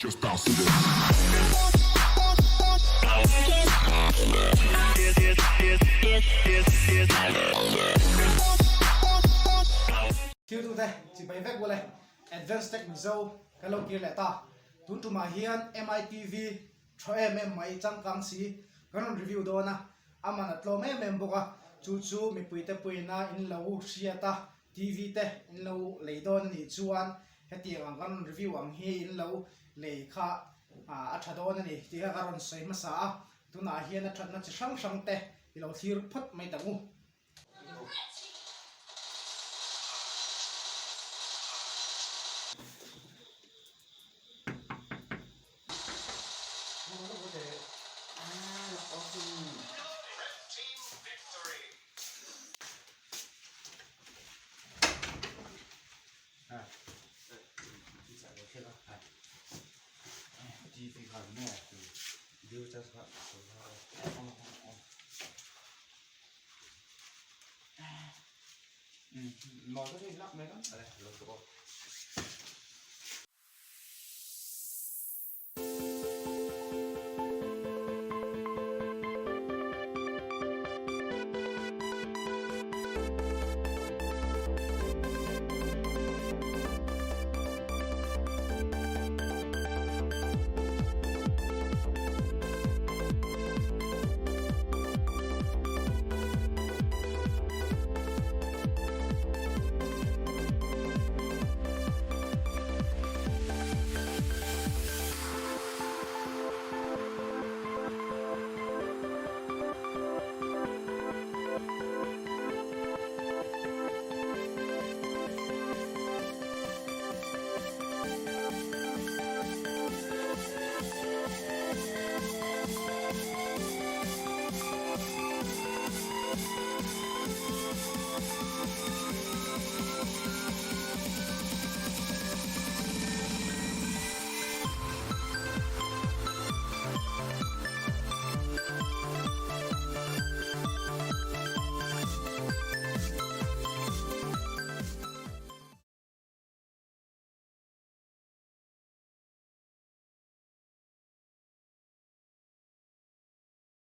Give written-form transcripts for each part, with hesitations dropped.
Just bounce to this. Thiltute chibai vek bawlh e, Advance Tech Mizo kan lo kir leh ta. Tun tumah hian MITV thaw em em mai changkang si kan rawn review dawn a, a man a tlawm em em bawk a, chu chu mipuite puiina in lo hriat a, TV te in lo lei dawn a nih chuan hetiang ang kan rawn review ang hi in lo lei kha a tha dawn a ni tih kha ka rawn sawi hmasa a, tunah hian a thatna chi hrang hrang te i lo thlir phawt mai tang u.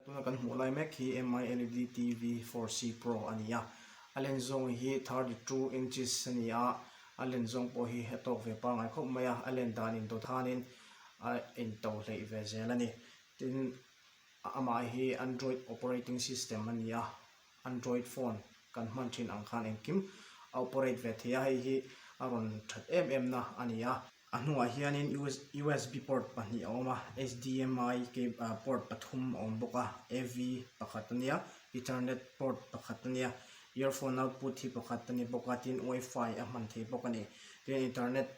Tuna kan hmuh lai mek hi Mi LED TV 4C Pro a ni a, a len zawng hi 32 inches a ni a, a len zawng pawh hi a tawk ve pangngai khawp mai a, a len dan indawt khanin a into hleih ve zel a ni. Tin, amah hi Android operating system a ni a, Android phone kan hman thin ang khan engkim a operate ve thei a, hei hi a rawn that em em na a ni a. A hnungah hianin usb port pahnih a awm a, hdmi port pathum a awm bawk a, av pakhat a nia, ethernet port pakhat a nia, earphone output hi pakhat a ni bawk a, tin wifi a hman thei bawk a ni. Tin internet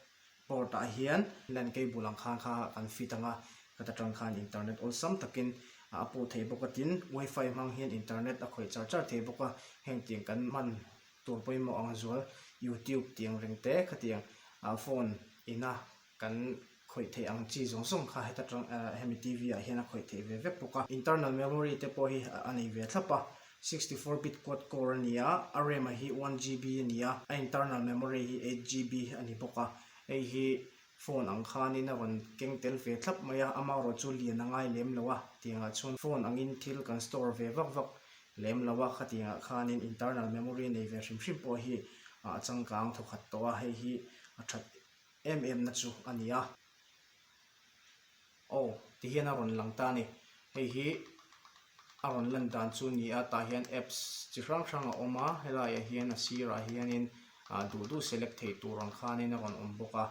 port ah hian lan cable ang khan kha kan fit ang a, khat atang khan internet awlsam takin a pawh thei bawk a, tin wifi hmang hian internet a khawih char char thei bawk a, heng tiang kan hman Tur pawimawh ang zual YouTube tih ang reng te khatiang ah phone ina kan khawih theih ang chi zawng zawng kha heta tang ah hemi TV ah hian a khawih theih ve vek bawk a. Internal memory te pawh hi a nei ve thlap a, 64 bit quad core a ni a, a ram a hi 1 GB a ni a, a internal memory hi 8 GB a ni bawk a, hei hi phone ang khanin a rawn keng tel ve thlap mai a, amaherawh chu lian a ngai lem lo a, tiangah chuan phone angin thil kan store ve vak vak lem lo a, khatiangah khanin internal memory nei ve hrim hrim pawh hi a changkang thawkhat tawh a, hei hi a that em em na chu a ni a. Aw ti hian a rawn lang ta a ni, hei hi a rawn lan dan chu a ni a, tah hian apps chi hrang hrang a awm a, helaiah hian a sirah hianin ah duh duh select theih tur ang khanin a rawn awm bawk a,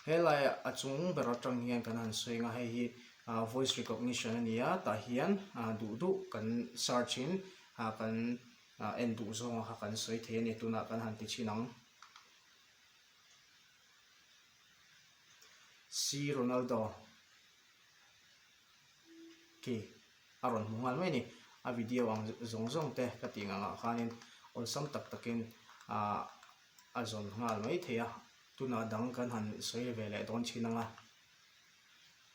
helaiah a chung ber atang hian kan han sawi ang a, hei hi ah voice recognition a ni a tah hian ah duh duh kan search in ah kan ah en duh zawng kha kan sawi thei a ni tunah kan han ti chhin ang. C Ronaldo khi a rawn hmu nghal mai a ni a video ang zawng zawng te ka tih ang ah khanin awlsam tak takin ah a zawn nghal mai thei a tunah dang kan han sawi ve leh dawn chin ang a.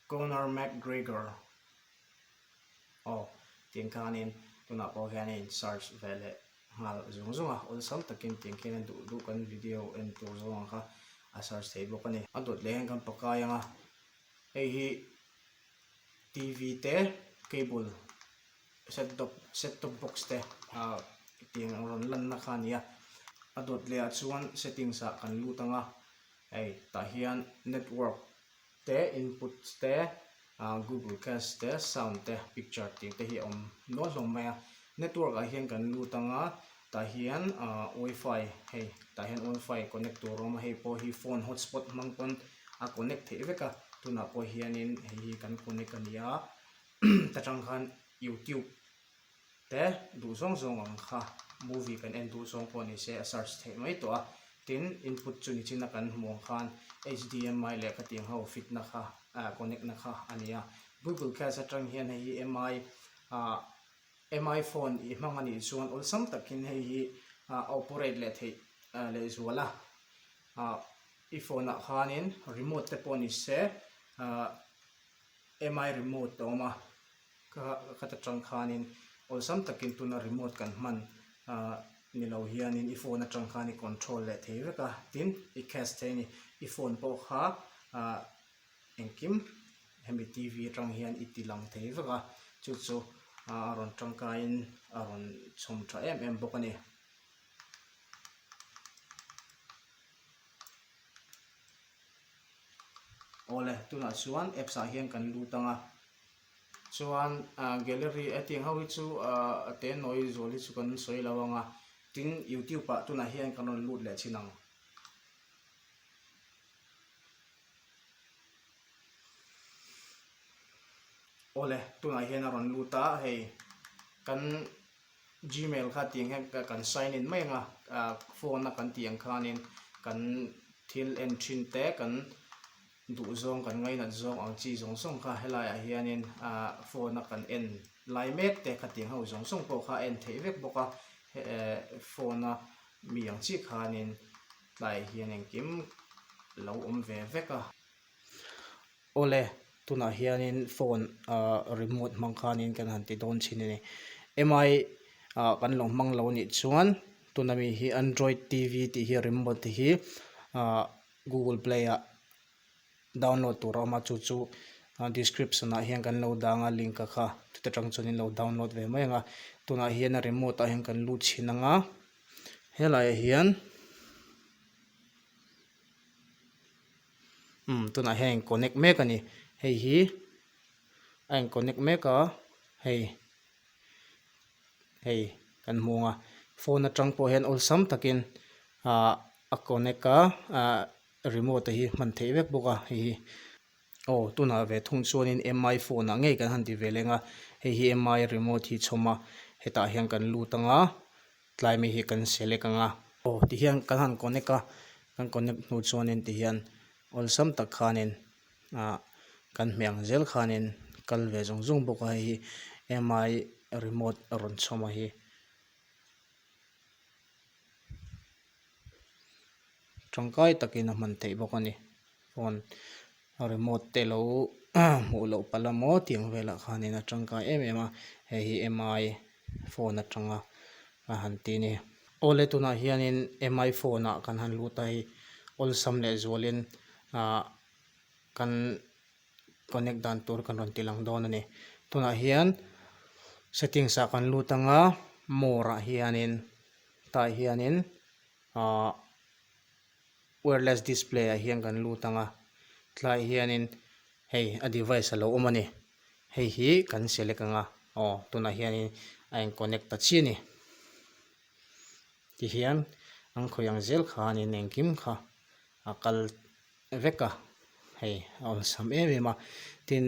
Conor McGregor aw tiang khanin tunah pawh hianin search ve leh nghal zung zung a awlsam takin tiang khian a duh duh kan video en tur zawng ang kha a search thei bawk a ni. A dawt leh hian kan pakai ang a. Hei hi TV te cable set top set top box te ah tiang ang rawn lanna kha a ni a. A dawt leh ah chuan settings ah kan lut ang a hei tah hian network te input te ah google cast te sound te picture tih te hi a awm nual hlawm mai a. Network ah hian kan lut ang a tah hian ah wifi hei tah hian wifi connect tur a awm a hei pawh hi phone hotspot hmang pawn a connect theih vek a tunah pawh hianin hei hi kan connect a ni a ta tang khan youtube te duh zawng zawng ang kha movie kan en duh zawng pawh ni se a search theih mai tawh a tin input chu ni chin a kan hmuh ang khan H_D_M_I leh khatiang ho fit na kha ah connect na kha a ni a google cast atang hian hei hi M_I ah M_I phone i hmang a nih chuan awlsam takin hei hi ah a operate leh theih leh zual a ah. I phone ah khanin remote te pawh ni se ahh mi remote a awm a ka ka ta tang khanin awlsam takin tuna remote kan hman ahh ni lo hianin i phone atang khan i control leh thei vek a tin i cast thei a ni i phone pawh kha ahh engkim hemi TV atang hian i ti lang thei vek a chu chu a rawn tangkaiin a rawn chhawm tha em em bawk a ni. Awle tunah chuan apps ah hian kan lut ang a chuan ah gallery hetiang ho hi chu ah a te nawi zual hi chu kan sawi lo ang a tin youtube ah tunah hian kan rawn lut leh chin ang. Awle tunah hian a rawn lut a hei kan. Gmail kha tiang hian kan sign in mai ang a ah phone a kan tih ang khanin kan thil en thin te kan duh zawng kan ngainat zawng ang chi zawng zawng kha helaiah hianin ah phone a kan en lai mek te khatiang ho zawng zawng pawh kha a en theih vek bawk a eh phone a mi ang chi khanin tlaiah hian engkim lo awm ve vek a. Awle, tunah hianin phone ah remote hmang khanin kan han ti dawn thin a ni. Mi ah kan lo hmang lo anih chuan tuna mi hi android TV tih hi remote te hi ah google play ah download tur a awm a chu chu description ah hian kan lo dang a link a kha chuta tang chuan in lo download ve mai ang a tunah hian a remote ah hian kan lut chhin ang a helaiah hian. Umm tunah hian a in connect mek a ni hei hi a in connect mek a hei hei kan hmu ang a phone atang pawh hian awlsam takin ahh a connect a ahh remote hi hman theih vek bawk a hei hi aw tunah ve thung chuanin mi phone ah ngei kan han ti ve leng a hei hi mi remote hi chhawm a hetah hian kan lut ang a. Tlai mai hi kan select ang a. Aw ti hian kan han connect a, kan connect hnu chuanin ti hian awlsam tak khanin ah kan hmeh ang zel khanin kal ve zung zung bawk a hei hi mi remote a rawn chhawm a hi. Tangkai takin a hman theih bawk a ni phone remote te lo hmuh loh palh a maw tih ang velah khanin a tangkai em em a hei hi mi phone atanga a han ti a ni. Awle tunah hianin mi phone ah kan han lut a hei awlsam leh zualin ah kan connect dan tur kan rawn ti lang dawn a ni. Tunah hian settings ah kan lut ang a more ah hianin tah hianin ahh wireless display ah hian kan lut ang a tlaiah hianin hei a device a lo awm a ni hei hi kan select ang a aw tunah hianin a in connect ta chiah a ni tihian an khawih ang zel khanin engkim kha a kal vek a hei a awlsam em em a tin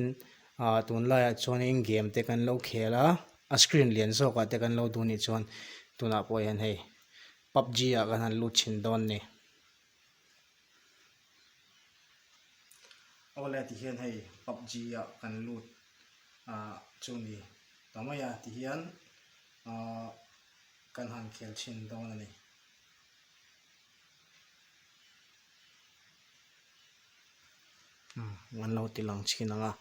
ah tunlaiah chuanin game te kan lo khel a a screen lian zawkah te kan lo duh anih chuan tunah pawh hian hei pubg ah kan han lut chhin dawn ni. Awle ti hian hei pubg ah kan lut ah chu ni ta mai a ti hian ah kan han khel chhin dawn a ni. Umm an lo ti lang chhin ang a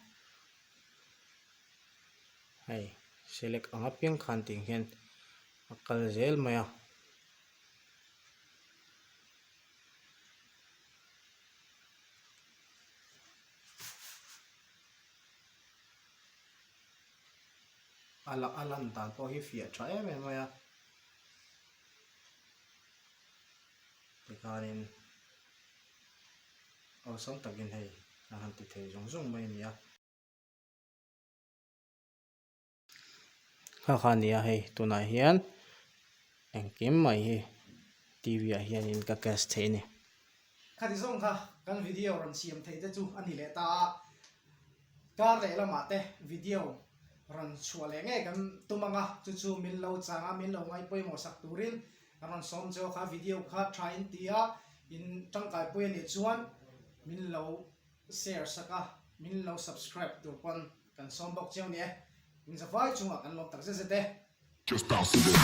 hei select ang apiang khan tih hian a kal zel mai a. A la a lan dan pawh hi fiah tha em em mai a. Tikhanin awlsam takin hei kan han ti thei zung zung mai a ni a. Kha kha a ni a hei tunah hian engkim mai hi T V ah hianin ka cast thei a ni. Khati zawng kha kan video rawn siam thei te chu a ni leh ta a, kar leh lamah te video rawn chhuah leh ngei kan tum ang a, chu chu min lo chang a, min lo ngaih pawimawh sak turin ka rawn sawm cheu a, kha video kha tha in ti a, in tangkai pui a nih chuan min lo share sak a, min lo subscribe tur pawn Kan sawm bawk chiang ni e. Min zavai chungah kan lawm tak zet zet e. Just bounce to this.